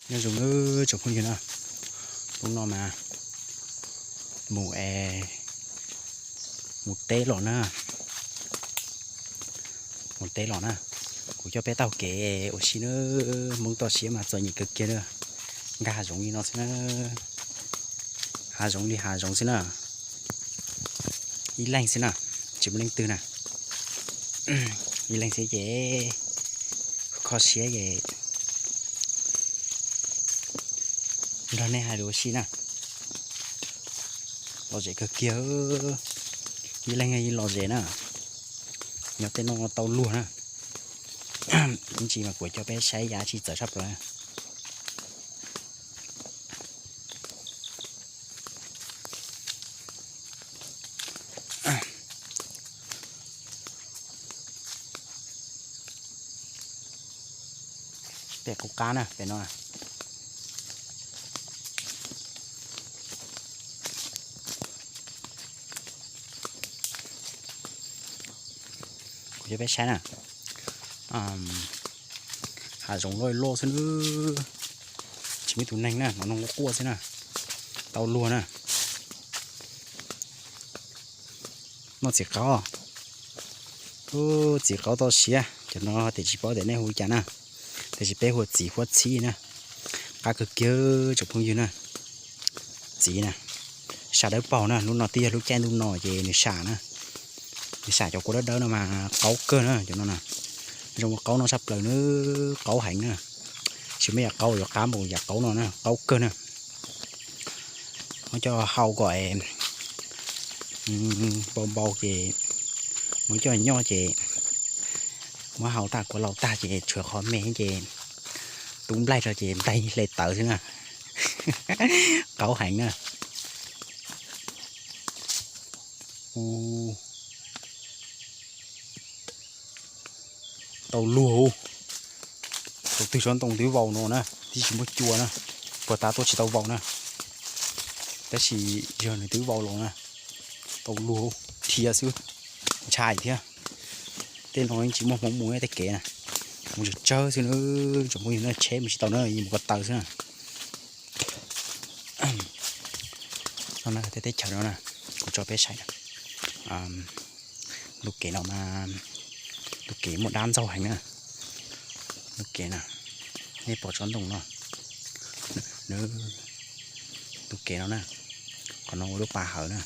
Nyob zoo nawb tsoom phooj ywg na, hnub no mas mus es mus teb los na, mus teb los na. Kuv coj peb taug kev ua si na, Hmoob toj siab mas txom nyem kawg kiag na, nkag hav zoov li no xwb na, hav zoov li hav zoov xwb na, ib leeg xwb na, tsis muaj leej twg na, ib leeg xwb ces kho siab ces nrog nej hais lus ua si na. Lom zem kawg kiag, ib leeg lom zem na, nyob tej no tau luag na. Ib ntsis mas kuv coj peb saib yav tsis txawv tshaj plaws. Pem qub qab na, pem no. Kuv coj peb saib na, hav zoov loj loj xwb na, tsis muaj ib tug neeg na, hnov noog quaj quaj xwb na, tau luag na. Noj txiv qaub, txiv qaub toj siab, cov no tias tsis paub tias nej hu li cas na, tiam sis peb hu txiv huab txhib na, qab kawg kiag tsoom phooj ywg na. Txiv na, sam dawb paug na, lub no twb yog lub caij ntuj no ces nws sam na, nws sam cov kua dawb dawb no mas qaub kawg na, cov no na, zoo ua qaub no tshaj plaws na, qaub heev na, tsis muaj yam qaub yuav qab npaum yam qaub no na, qaub kawg na. Muab coj hau kom npau npau ces muab coj nyob ces muab hau tag kua laus tag ces tshuav qhov me ces tub nplaig rau ces nplaig hle tawv xwb na. Qaub heev na. Tau luag, tau twg tsob ntoo twb vau no na, twb tsis muaj cua na, puag ta tuaj tsis tau vau na, tab sis yog nws twb vau los na, tau luag, dhia xwb, ntshai thiab. Tej no yeej tsis muaj hmoov mus tej kev na, mus tsawg tsawg xwb na, tsoom phooj ywg na, tsheb mus tsis tau na, yeej mus ko taw xwb na. No na, tej teb chaws no na, kuv tso peb saib na. Ntu kev no mas, ntu kev muaj dab ntxaug heev na. Ntu kev na, nej pom tsob ntoo no, ntu kev no na, qhov no ua lub pas hawv na,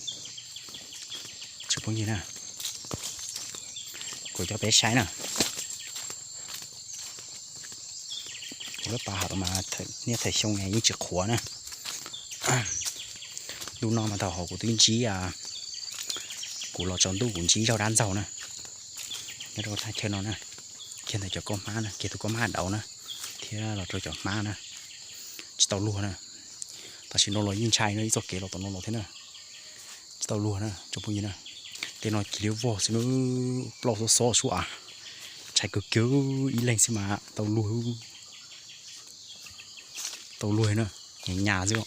tsoom phooj ywg na, kuv coj peb saib na. Lub pas hawv mas niaj thaum xyoo yeej tsis qhuav na. Ntu no mas thaum hauv kuv twb ntsib, kuv los tsaus ntuj kuv ntsib zaug dab ntxaug na. Nyob rau thaj chaw no na, kiag ntawm cov kaub hmab na, kiag tus kaub hmab dauv na, thiab los rau cov hmab na, tsis tau luag na. Tam sim no los yeej ntshai no ib txoj kev los tom no los thiab na, tsis tau luag na tsoom phooj ywg na. Tej no cia li vog xwb na, plaub xob xob sub av, ntshai kawg kiag, ib leeg xwb mas tau luag, tau luag na, nyas nyas xwb.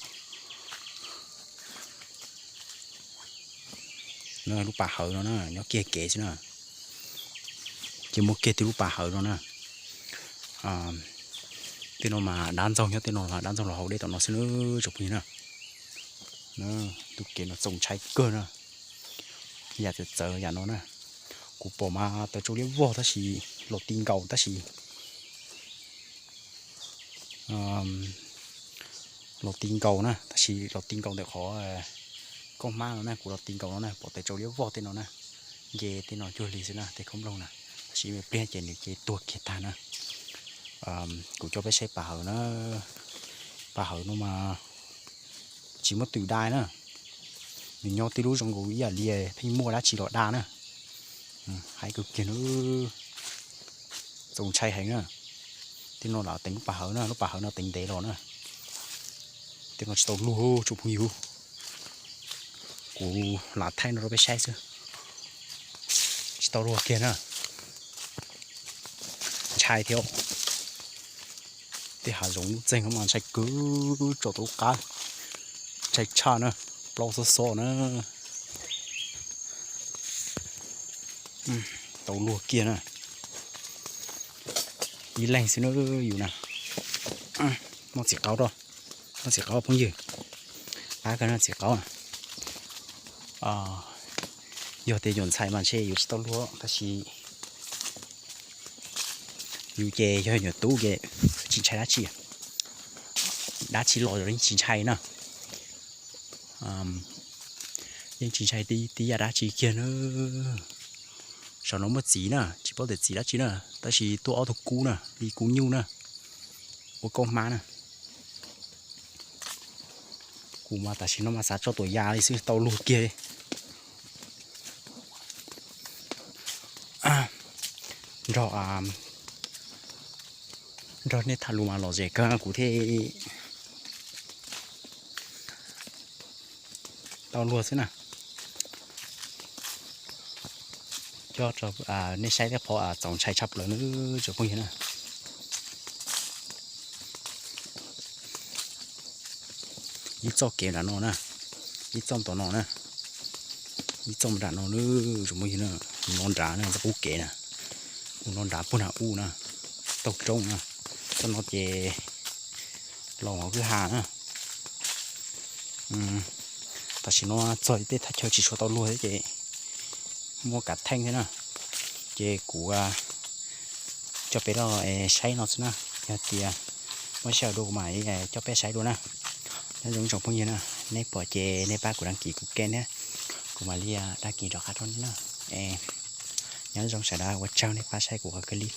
Lub pas hawv no na, nyob kiag kev xwb na, ces muaj kiag tib lub pas hawv no na. Tej no mas dab ntxaug nyob tej no, dab ntxaug los haus dej tom no xwb na tsoom phooj ywg na. Ntu kev no txaus ntshai kawg na. Yam txawv txawv yam no na, kuv pom mas tawm tsau liab vog tab sis los ti nkaus tab sis los ti nkaus na, tab sis los ti nkaus ntawm qhov kaub hmab no na, kuv los ti nkaus no na, pom tawm tsau liab vog tej no na. Nce tej no cuag li xwb na, tej khaub nploog na, tab sis me pliag ces nws ces tuag kiag tag na. Kuv coj peb saib pas hawv na, pas hawv no mas tsis muaj twm dai na, nws nyob tib lub zoo nkaus ib yam li pheej muaj dab tsi los da na. Haib kawg kiag na, txaus ntshai heev na. Tej no lam teev lub pas hawv na, lub pas hawv no teev ntev los na. Tej no tsis tau luag tsoom phooj ywg, kuv lam thaij no rau peb saib xwb. Tsis tau luag kiag na, ntshai thiab. Tej hav zoov lub txeeg no mas ntshai kawg, tsom tau lub qab ntshai tshaj na, plaub xob xob na. Tau luag kiag na, ib leeg xwb na yus na. Noj txiv qaub, noj txiv qaub phooj ywg. Pab koj noj txiv qaub. Yog tias nyuam ntxhais mas ntshe yuav tsis tau luag tab sis yus ces yog nyuam tub ces tsis ntshai dab tsi. Dab tsi los yeej tsis ntshai na. Yeej tsis ntshai tib yam dab tsi kiag na. Saum no muaj txiv na, tsis paub tias txiv dab tsi na, tab sis tuaj ob tug kub na, li kub nyuj na, ua kauj hmab na. Kuv mas tam sim no mas xav tso tuam ya li xwb tau luag kiag li. Nrog, nrog nej tham lus mas lom zem kawg kuv thiaj tau luag xwb na. Coj nej saib tej qhov txaus ntshai tshaj plaws na tsoom phooj ywg na. Ib txoj kev nram no na, ib txoj tom no na, ib txoj nram no na, tsoom phooj ywg na, no nrad na, txoj qub kev na, mus no nrad puag nram ub na, taug roob na, txoj no ces los kwj ha na. Tam sim no txog tej thaj chaw tsis tshua tau luag thiab ces muaj kav theej thiab na, ces kuv coj peb los saib no xwb na. Yog tias muaj sij hawm dua kuv mam li coj peb saib dua na. Nyob zoo tsoom phooj ywg na, nej pom ces nej pab kuv đăng ký kuv kênh thiab, kuv mam li đăng ký rov qab rau nej na. Nyob zoo sawv daws, ua tsaug nej pab saib kuv qhov clip.